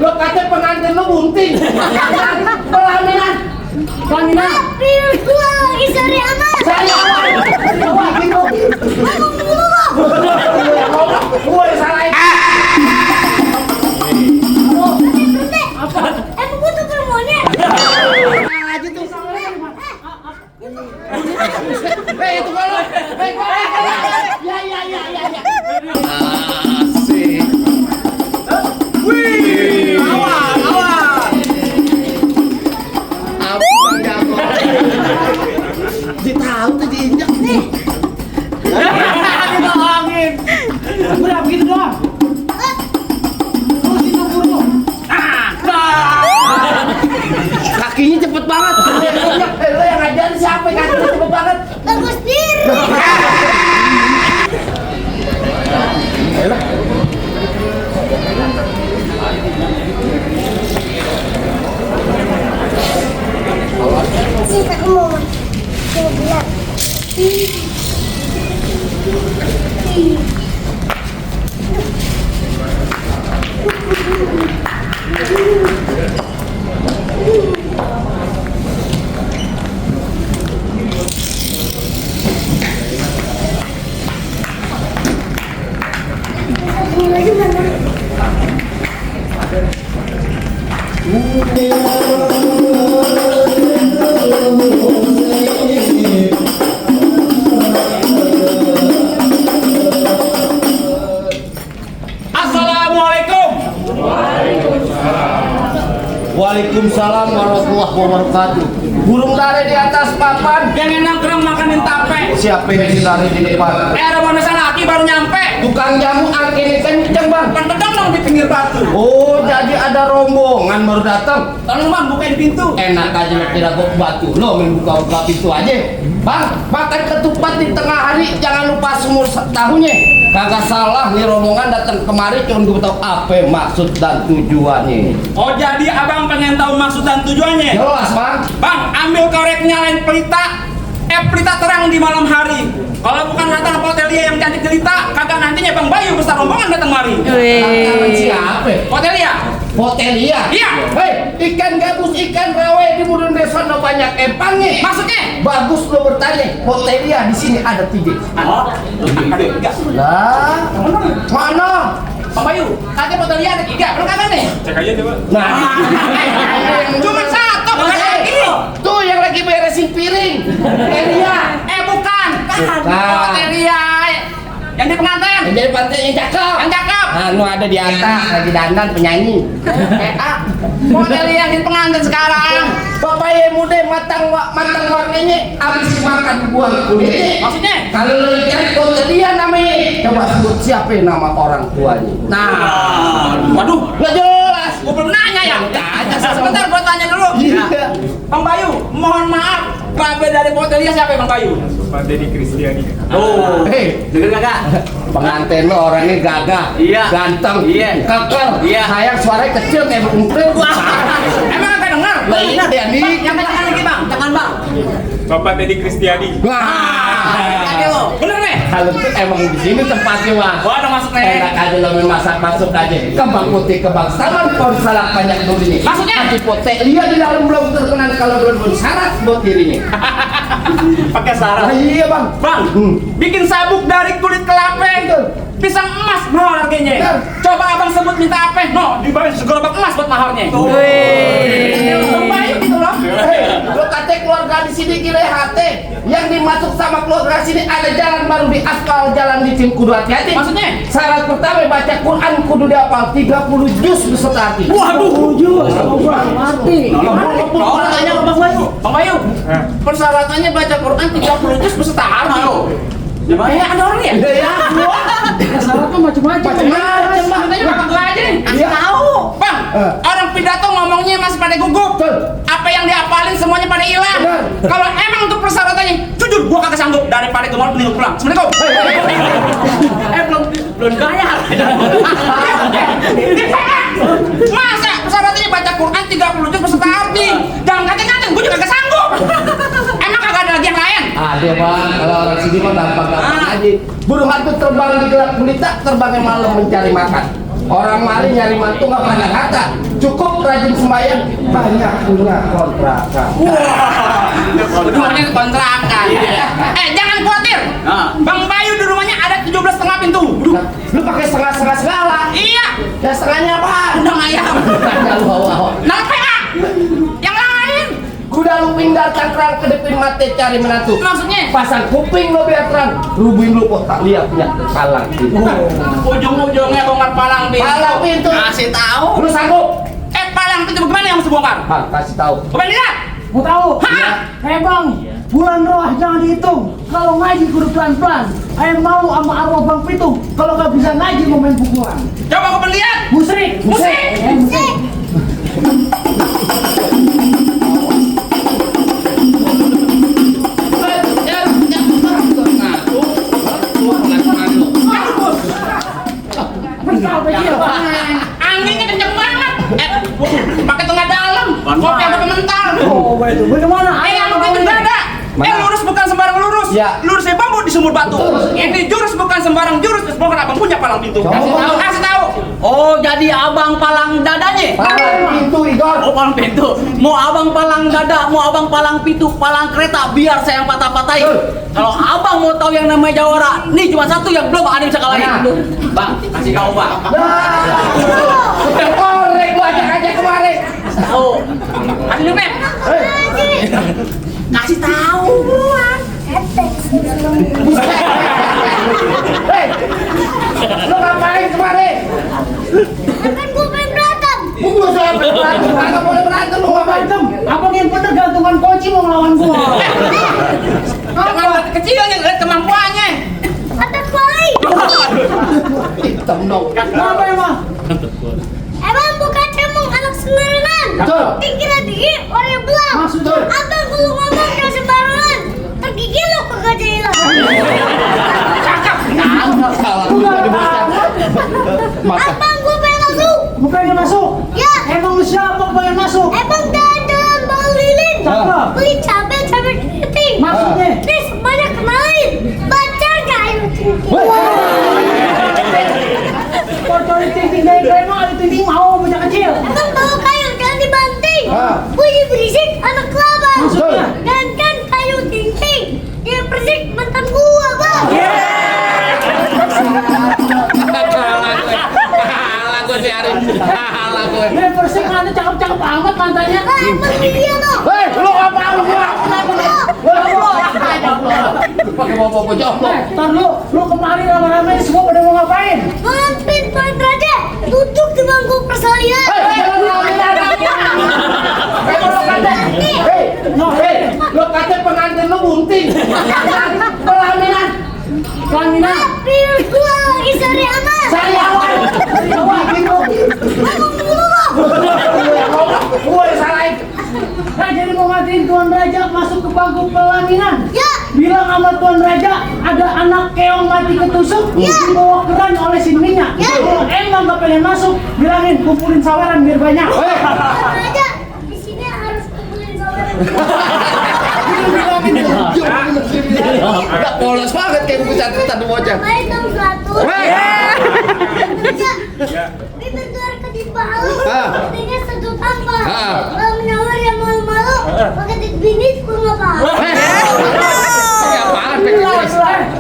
Lo kata pengantin lo bunting. Pelaminan. Pelaminan. Pil gua lagi sari amat. Saya awal gitu. Ngomong dulu lo. Gue salah. Apa? Emang gua tuh monyet. Aja tuh. Itu kalau. Ya. Asik. Wih, awas. Apa jago? Ditahu tuh diinjak nih. Dibohongin. Udah begitu doang. Terus itu buru. Kakinya cepet banget. Lo yang ngajarin siapa kakinya cepet banget? Bagus diri. Sih kamu mau bilang. Lagi mana? Assalamualaikum. Waalaikumsalam warahmatullahi wabarakatuh. Burung dare di atas papan. Jangan nongkrong makanin tape. Siapa yang dare di depan? Ada manusia laki baru nyampe. Tukang jamu angkini kenceng bang. Pentedang dong di pinggir batu. Oh, jadi ada rombongan baru datang. Tolong bang bukain pintu. Enak aja lo kira gua batu. Lo main buka pintu aja. Bang, makan ketupat di tengah hari jangan lupa semur tahunnya. Kagak salah nih rombongan datang kemari cuma gue tahu apa maksud dan tujuannya. Oh jadi abang pengen tahu maksud dan tujuannya? Jelas bang. Bang, ambil korek nyalain pelita. Pelita terang di malam hari. Kalau bukan datang Potelia yang cantik jelita, kagak nantinya Bang Bayu besar rombongan datang mari. Tangan siapa? Potelia. Potelia. Iya. Hei, ikan gabus, ikan rawe di Murun Desa no banyak empangnya. Maksudnya? Bagus lo bertanya. Potelia di sini ada 3. Oh, ada 3. Lah, mana? Bang Bayu, kagak Potelia ada 3. Lu kagak nih? Cek aja coba. Nah, Cuma 1, bukan lagi. tuh yang lagi beresin piring. Potelia. Bukan. Potelia. Yang di pengantin. Yang jadi pantai yang cakep. Yang cakep. Anu ada di atas lagi dandan penyanyi. Potelia yang di pengantin sekarang. Bapak yang muda matang warnanya habis dimakan buang kulitnya. Maksudnya? Kalau lo lihat Potelia namanya, coba sebut siapa nama orang tuanya. Nah, waduh, Nggak jelas. gua belum nanya ya. Tanya Sebentar gua tanya dulu. Iya. Bang Bayu, mohon maaf. Babe dari Potelia siapa ya Bang Bayu? Pak Deddy Kristiani. Oh, Hei, denger kagak? pengantin lo orangnya gagah, Iya. ganteng, Iya. keker, Iya. sayang suaranya kecil kayak bungkil. Emang kagak dengar? Lah iya dia nih. Bang, yang kencang lagi Bang, jangan Bang. Bapak Deddy Kristiani. Kakek lo, bener nih? Kalau itu emang di sini tempatnya mah. Wah, udah masuk nih. Enak aja lo main masak masuk aja. Kembang putih kebangsaan kon salak banyak dulu ini. Maksudnya? Tapi Potelia di dalam belum terkenal kalau belum syarat buat dirinya. Pakai sarap. Ah, iya bang. Bang, bikin sabuk dari kulit kelapa. Pisang emas mahal harganya. Bener. Coba abang sebut minta apa? No, dibayar segerobak emas buat maharnya. Bang Bayu gitu loh. Hei, lo kata keluarga di sini gile hati. Yang dimasuk sama keluarga sini ada jalan baru di aspal jalan licin kudu hati-hati. Maksudnya? Syarat pertama baca Quran kudu dihafal 30 juz beserta arti. Waduh, Mati. Mau tanya ke Bang Bayu. Bang Bayu, persyaratannya baca Quran 30 juz beserta arti. Ada orang ya? Ya. Syaratnya macam-macam. Macam-macam bang. Katanya bapak gua aja nih. Iya. Tahu. Bang, orang pidato ngomongnya masih pada gugup. Betul. Apa yang dihafalin semuanya pada hilang. Benar. Kalau emang untuk persyaratannya, jujur gua kagak sanggup daripada gemar mending pulang. Assalamualaikum. Belum bayar. Masa persyaratannya baca Quran 30 juz beserta arti. Jangan kata-kata, gua juga kagak sanggup. Emang kagak ada lagi yang lain? Ada bang, kalau orang sini mah gampang-gampang aja. Burung hantu terbang di gelap gulita, terbangnya malam mencari makan. Orang mali nyari mantu nggak pandang kata. cukup rajin sembahyang, banyak punya kontrakan. Rumahnya kontrakan. Jangan khawatir. Bang Bayu di rumahnya ada 17,5 pintu. Lu pakai setengah-setengah segala. Iya. Ya setengahnya apa? Udang ayam. Nah, PA. Yang lain. Kuda luping datang terang ke depan mati cari menantu. Maksudnya? Pasang kuping lo biar terang. Rubin lu kok tak lihat punya palang pintu. Ujung-ujungnya bongkar palang pintu. Palang pintu. Kasih tahu. Lu sanggup? Palang pintu bagaimana yang mesti bongkar? Bang, kasih tahu. Coba lihat. Mau tahu? Hah? Bang, bulan roh jangan dihitung. Kalau ngaji kudu pelan-pelan. Ayam mau sama arwah Bang Pitung. Kalau nggak bisa ngaji mau main pukulan. Coba kau lihat. Musrik. Musrik. Musrik. Anginnya kenceng banget. Pakai tengah dalam. Kopi pakai mental. Oh, itu bagaimana? Yang begitu dada. Lurus bukan sembarang lurus. Ya. Lurusnya bambu di sumur batu. Ini jurus bukan sembarang jurus. Terus bukan abang punya palang pintu. Kasih tahu. Oh, jadi abang palang dadanya? Palang pintu, Igor. Oh, palang pintu. Mau abang palang dada, mau abang palang pintu, palang kereta, biar saya yang patah-patahin. Kalau abang mau tahu yang namanya jawara, nih cuma satu yang belum ada yang bisa kalahin. Bang, kasih kau bang. Korek gua ajak-ajak kemarin. Oh, Kasih nih, Pep. kasih tahu. Hei, lu ngapain kemarin? Kan gue pengen berantem. Gua soal berantem, kagak boleh berantem lu ngapain? Abang yang bener gantungan kunci mau ngelawan gua. Jangan lihat kecilnya, lihat kemampuannya. Ada kuali. Hitam dong. Kenapa emang? Emang bukan cemong anak sembarangan. Betul. Dikira dikit orang belang. Maksudnya? Abang kalau ngomong ke sembarangan, tergigil lo ke gajah hilang. Salah juga dibocah. Mata. Abang gue pengen masuk. Gua pengen masuk. Ya. Emang lu siapa pengen masuk? Emang dalam bang lilin. Cakep. Beli cabai keriting. Maksudnya? Nih semuanya kenalin. Pacar gak ayo cincin. Kotor ting-ting dari krema, ada ting-ting mau bocah kecil. Emang bawa kayu jangan dibanting. Ah. Bunyi berisik anak kelabang. Maksudnya? Dan kan kayu ting-ting. Dia berisik mantan gua bang. Halah gue biarin. Halah gue. Dia persik mana cakep-cakep amat mantannya. Ah, emang dia lo. Hei, lu ngapain gua? Pakai bawa-bawa jomblo. Ntar lu kemarin rame-rame semua pada mau ngapain? Mampir Tuan Raja. Duduk di bangku persalinan. Hei, lu kata pengantin lu bunting. Pelaminan. Pelaminan. Tapi gua lagi cari aman. Cari awal. Bangun dulu lo. Gua yang salahin. Nah, jadi mau ngatiin Tuan Raja masuk ke bangku pelaminan. Ya. Bilang sama Tuan Raja ada anak keong mati ketusuk dibawa keran oleh si minyak. Ya. Kalau emang gak pengen masuk, bilangin kumpulin saweran biar banyak. Tuan Raja. Di sini harus kumpulin saweran. Gak polos banget kayak buku catatan tuh bocah. Main dong satu. Hei. Ya. Kita keluar ke di balu. Ah. Artinya sedut apa? Ah. Kalau menawar yang malu-malu. Pakai tit bini gua nggak paham. Pakai apaan?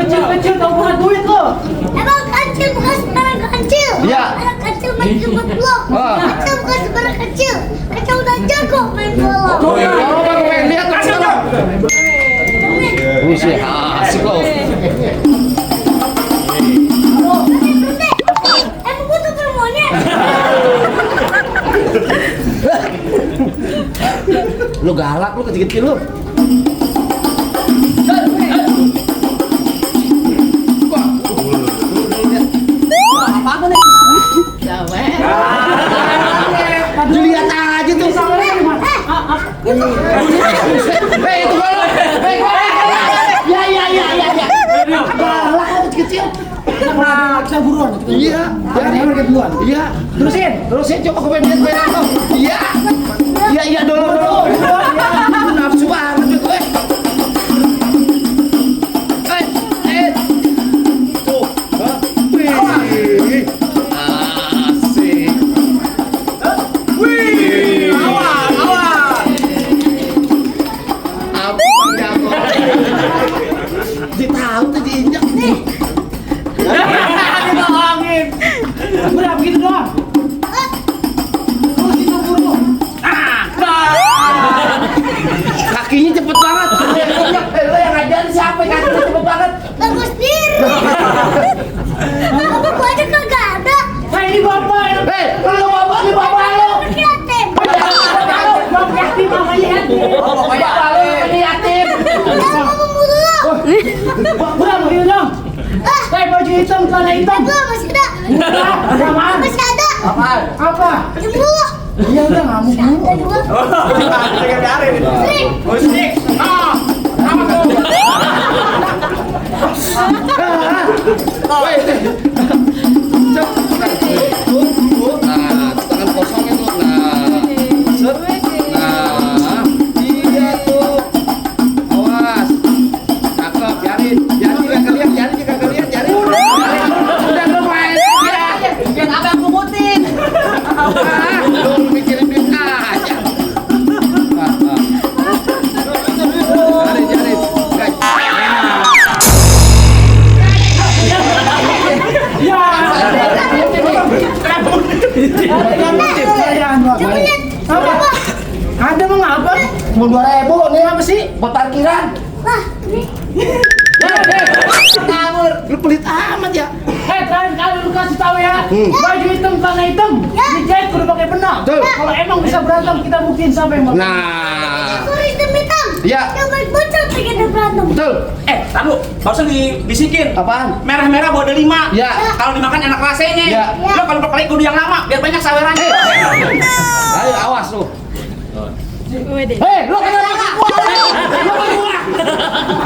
Kecil-kecil tau bukan duit lo. Emang kancil bukan sembarang kancil. Iya. Anak kancil main jemput lo. Ah. Kancil bukan sembarang kecil. Kancil udah jago main bola. Kalau baru pengen lihat kasih dong. Buset, asik lo. Emang gua tuh monyet. Lu galak lu kecil-kecil lu. Apa nih? Dilihat aja tuh. Hei, itu kalau. Hei, ya. Galak lu kecil-kecil. Kita buruan. Iya. Jangan kita duluan. Iya. Terusin coba gue pengen lihat tuh. Iya. Iya dulu. Nafsu banget gue. Tuh. Wih. Asik. Wih. Udah begini dong. Baju hitam, celana hitam. Aduh, masih ada. Apa? Masih ada. Apa? Jumbo. Iya udah ngamuk dulu. Ada dua. Musik. Ah, apa tuh? Nah, tangan kosong itu. Nah, nah, iya tuh. Awas. Cakep, Jarin. Jarin juga kalian, Jarin juga kalian, Jarin. Udah lumayan aja. Biar apa yang pungutin? Lu mikirin duit aja. Jarin, Jarin. Guys. Ya. Apa? Ada mau ngapa? Mau 2.000 nih apa sih? Buat parkiran. Wah, ini. Ngawur. Lu pelit amat ya. Terakhir kali lu kasih tahu ya. Baju hitam, celana hitam. Ya. Dijahit kudu pakai benang. Betul. Kalau emang bisa berantem kita buktiin siapa yang bakal. Nah, Sorry, hitam-hitam. Iya. Yang baik bocor pengen ada berantem. betul. Tahu, barusan dibisikin. Apaan? Merah-merah bawa ada 5. Ya. Kalau dimakan enak rasanya. Ya. Lo kalau berkali kudu yang lama biar banyak sawerannya. Ayo awas lu. Lu kenapa gua?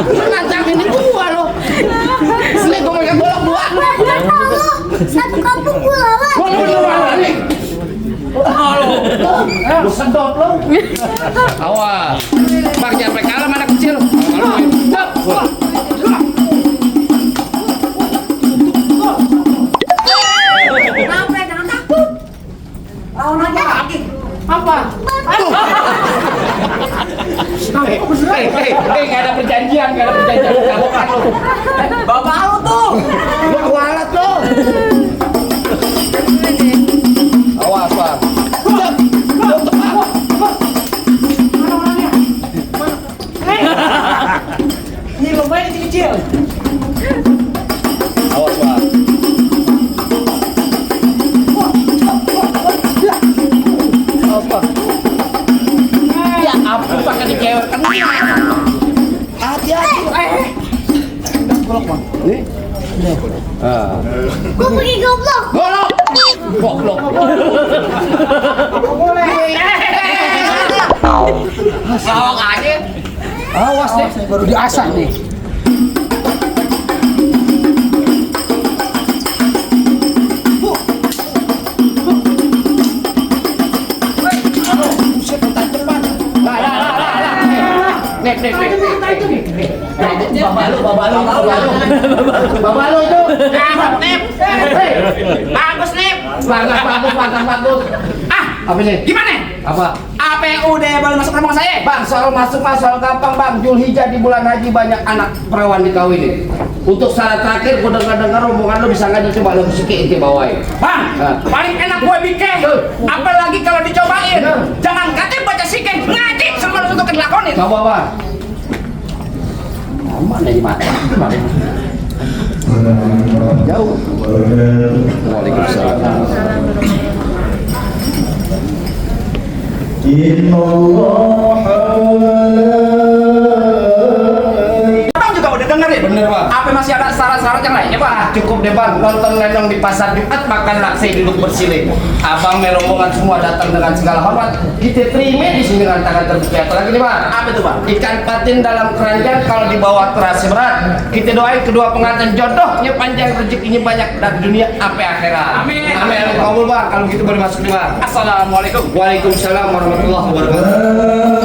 Lu ngancam ini gua lu. Sini gua megang golok dua. Gak tau lo. Satu kampung gue lawan. Gua lu mana nih? Lu sedot lu. Awas. Bang jangan sampai kalah mana kecil. Kalau main jap. Kenapa? Jangan takut. Lawan aja lagi. Apa? Nggak ada perjanjian, nggak ada perjanjian. Kamu kan lu. Bapak lu tuh. Lu kualat lu. Awas, Bang. Mana orangnya? Ini lumayan kecil. Awas, Bang. Apa? Ya ampun pakai dicewek kan. Hati-hati. Golok, Bang. Nih. Gue pergi goblok. Golok. Goblok. Lawak aja. Awas deh. Baru diasah nih. Nek. Babalu itu. Nip. Bagus, Nip. Bagus. Ah, Apa sih? gimana? Apa? Apa yang udah boleh masuk rombongan saya? Bang, soal masuk soal gampang bang. Julhijjah di bulan haji banyak anak perawan dikawinin. Untuk syarat terakhir, gue dengar rombongan lo bisa ngaji, coba lo sedikit inti bawain. Bang, paling enak gue bikin. Apalagi kalau dicobain. Jangan katanya baca sikeng, ngaji semua untuk dilakonin. Coba bang. Aman aja mata. Jauh. Waalaikumsalam. Abang juga udah dengerin. Bener, Bang. Apa masih ada syarat-syarat yang lainnya, Pak? Cukup deh bang, nonton lenong di pasar Jumat, makan laksai duduk bersile. Abang merombongan semua datang dengan segala hormat. Kita terima di sini dengan tangan terbuka. Apa lagi nih bang? Apa itu, Bang? Ikan patin dalam keranjang kalau di bawah terasa berat. Kita doain kedua pengantin jodohnya panjang, rezekinya banyak dari dunia sampai akhirat. Amin. Amin. Kabul bang. Kalau gitu boleh masuk nih bang. Assalamualaikum. Waalaikumsalam warahmatullahi wabarakatuh.